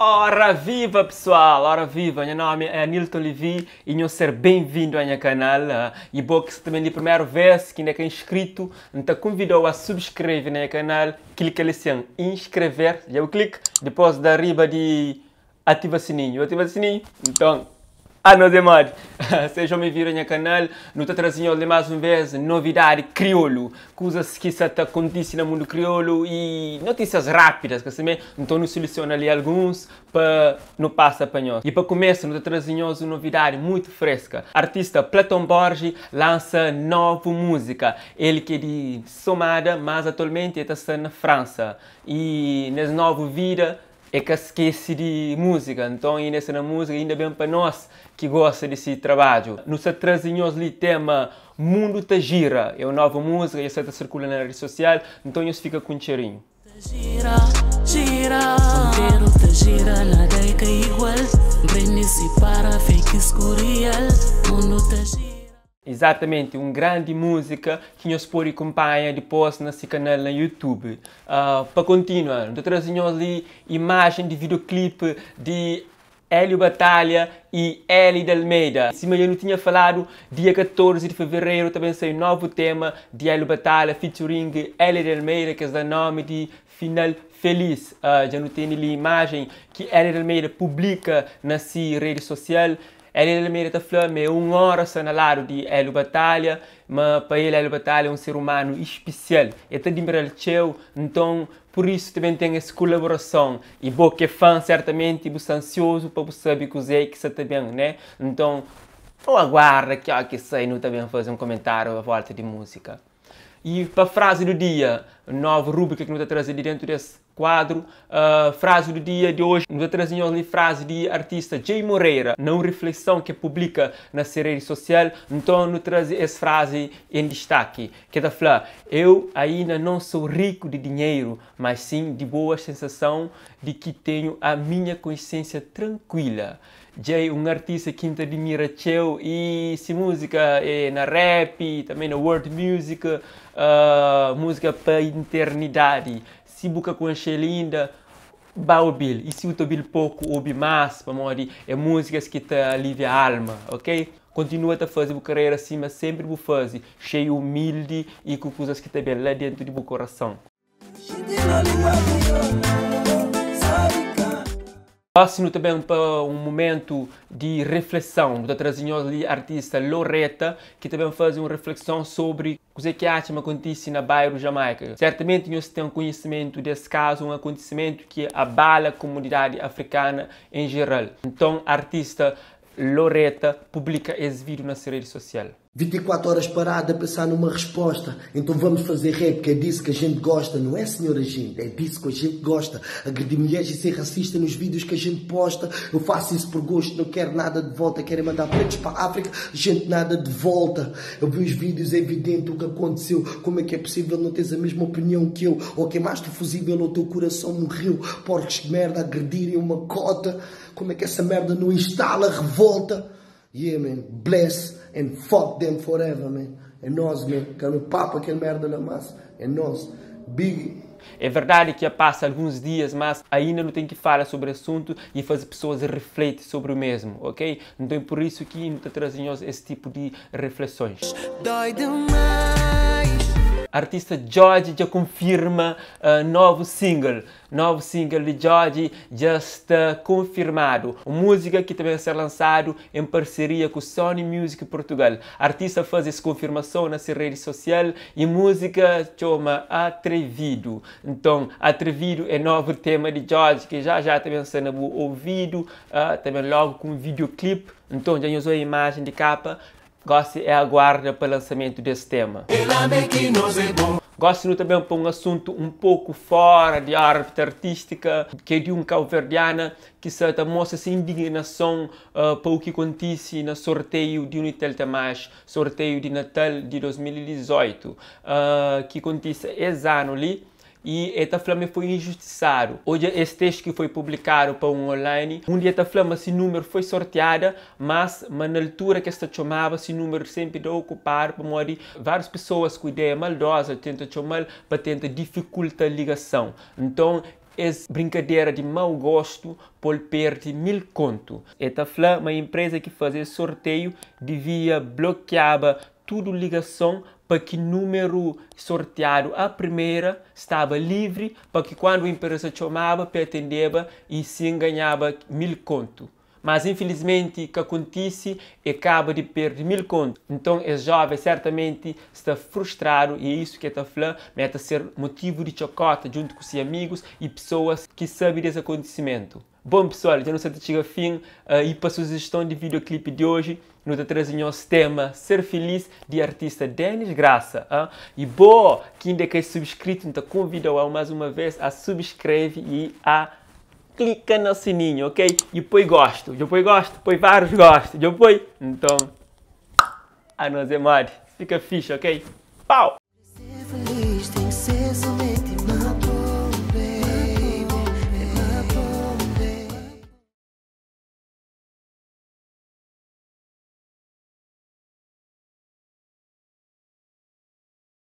Ora viva pessoal, ora viva, nha nome é Anilton Levy e nhos ser bem-vindo a nha canal e bo ki sta ta ben di primeru vez ki inda ka inscrito, N ta convidou a subscreve na nha canal, clica li sin inscrever, dja bu clica, dipos da riba di Ativa sininhu ativa sininhu nton anos é modi sejam bem-vindos a nha canal nu ta traze nhos li más un vez novidadi kriolu kuzas ki sa ta kontise na mundu kriolu y notísias rápidas ka simé nton nu silisiona li alguns pa nu pasa pa nhos y pa kumesa nu ta traze nhos un novidadi mutu freska artista Platon Borges lansa novu múzika el ki é di Somada mas atualmenti el ta sta na Fransa y nes novu vida E ka skese di múzika, nton inda sta na múzika, inda ben pa nos ki gosta di si trabadju. Nu sta traze nhos li tema Mundu ta Gira, é un novu múzika, dja sta ta sirkula na redi sosial, nton nhos fika ku un txerinhu. Ta gira, gira, Ponteru ta gira, nada é ka igual N prende sipara fake ku real Mundu ta gira. Exatamente, um grandi música ki nhos podi kumpanha dipos na si kanal na YouTube. Pa kontinua, nu ta traze nhos li imajen di videoclip di Hélio Batalha y Elida Almeida. Sima dja nu tinha faladu, dia 14 di fevereru ta ben sai novu tema di Hélio Batalha featuring Elida Almeida ki es da nomi di Final Feliz. Dja nu tene li imajen ki Elida Almeida publika na si redi sosial. Hélio Almeida ta fla ma é un ónra sta na ladu di Hélio Batalha, ma pa el Hélio Batalha é un ser umanu ispisial, el ta admira-l txeu, nton pur isu ta ben ten es kolaborason. I bo ki é fan sertamenti bu sta ansiozu pa bu sabe kuzê ki sta ta ben, né? Nton nu aguarda ki óki sai nu ta ben faze un komentáriu a vólta di múzika. I pa frazi du dia, novu rúbrika ki nu ta traze li dentu des Kuadru, Frazi du dia di oji, nu ta traze nhos li frazi di artista Jay Moreira na un riflekson ke publika na se redi sosial. Nton nu traze es frazi en distaki, ke ta fla, Eu ainda não sou rico de dinheiro, mas sim de boa sensação de que tenho a minha consciência tranquila. Jay un artista ki N ta admira txeu y si múzika é na rap, tanbe na world music, múzika pa internidadi. Si bu ka konxe-l inda, ba obi-l. I si bu ta obi-l poku, obi más, pamodi é múzikas ki ta alivia alma, ok? Kontinua ta faze bu karera sima sénpri bu faze, xeiu umildi i ku kuzas ki ta ben la déntu di bu korason. Gósi nu ta ben pa un mumentu di reflekson. Nu ta traze nhos li artista Loreta ki ta ben faze un reflekson sobri kuzê ki atxa ma kontise na bairu Jamaika. Sertamenti nhos ten konhisimentu des kazu, un akontisimentu ki abala komunidadi afrikana en jeral. Nton artista Loreta publika es vídiu na se redi sosial. 24 horas parado a pensar numa resposta Então vamos fazer rap, que é disso que a gente gosta Não é senhora gente, é disso que a gente gosta Agredir mulheres e ser racista nos vídeos que a gente posta Eu faço isso por gosto, não quero nada de volta Querem mandar pretos para África, gente nada de volta Eu vi os vídeos, é evidente o que aconteceu Como é que é possível não teres a mesma opinião que eu Ou queimaste o fusível ou o teu coração morreu Porcos de merda agredirem uma cota Como é que essa merda não instala revolta Yeah man, bless and fuck them forever man É nós man, ka nu papa kel merda la mas é nós Big. É verdade ki dja pasa alguns dias mas ainda nu ten ki fala sobri asuntu y faze pessoas refleti sobri o mesmu, ok? Nton é por isu ki nu ta traze nhos es tipu di reflexões. Dói demais. Artista Djodje dja konfirma novu single Novu single di Djodje dja sta konfirmadu, un múzika ki ta ben ser lansadu en parseria ku Sony Music Portugal. Artista faze es konfirmason na se redi sosial y múzika txoma Atrevidu. Nton, Atrevidu é novu tema di Djodje ki já já ta ben sta na bu ouvidu, ta ben logu ku un videoclip. Nton, dja nhos oia imajen di kapa, Gósi é aguarda pa lansamentu des tema. Gósi nu ta ben pa un asuntu un poku fóra di órbita artístika, ki é di un kauverdiana ki sa ta mostra se indignason pa u ki kontise na sorteiu di Unitel Tem Mais, sorteiu di Natal di 2018, ki kontise es anu li. Y e ta fla ma e foi injustisadu. Odja es testu ki foi publikadu pa un online, undi e ta fla ma si numeru foi sortiada, mas ma na altura ki es ta txomaba si numeru senpri da okupadu pamodi varius pesoas ku ideia maldoza tenta txomal pa tenta difikulta ligason. Nton. Es brinkadera di mau gostu pô-l perde 1000 kontu. El ta fla ma enpreza ki faze es sorteiu divia blokiaba tudu ligason pa ki numeru sortiadu a primeira staba livri pa ki kuandu enpreza txomaba pa el atendeba y sin ganhaba 1000 kontu. Mas infilismenti ka kontise, e kaba di perde 1000 kontu. Nton es joven sertamenti sta frustradu y é isu ki e ta fla ma e ta ser motivu di txokota djuntu ku si amigus y pesoas ki sabe des akontisimentu. Bon pesoal, dja nu sa ta txiga fin y pa sujiston di videoclip di oji nu ta traze nhos tema Ser Feliz di artista Denis Graça. Y bo ki inda ka é subscrito, N ta konvida-u mas uma vez a subscreve y a klika na sininhu, ok? Y poi gostu. Dja poi gostu? Poi várius gostu. Dja poi? Nton, anos é modi. Fika fixi, ok? Pau!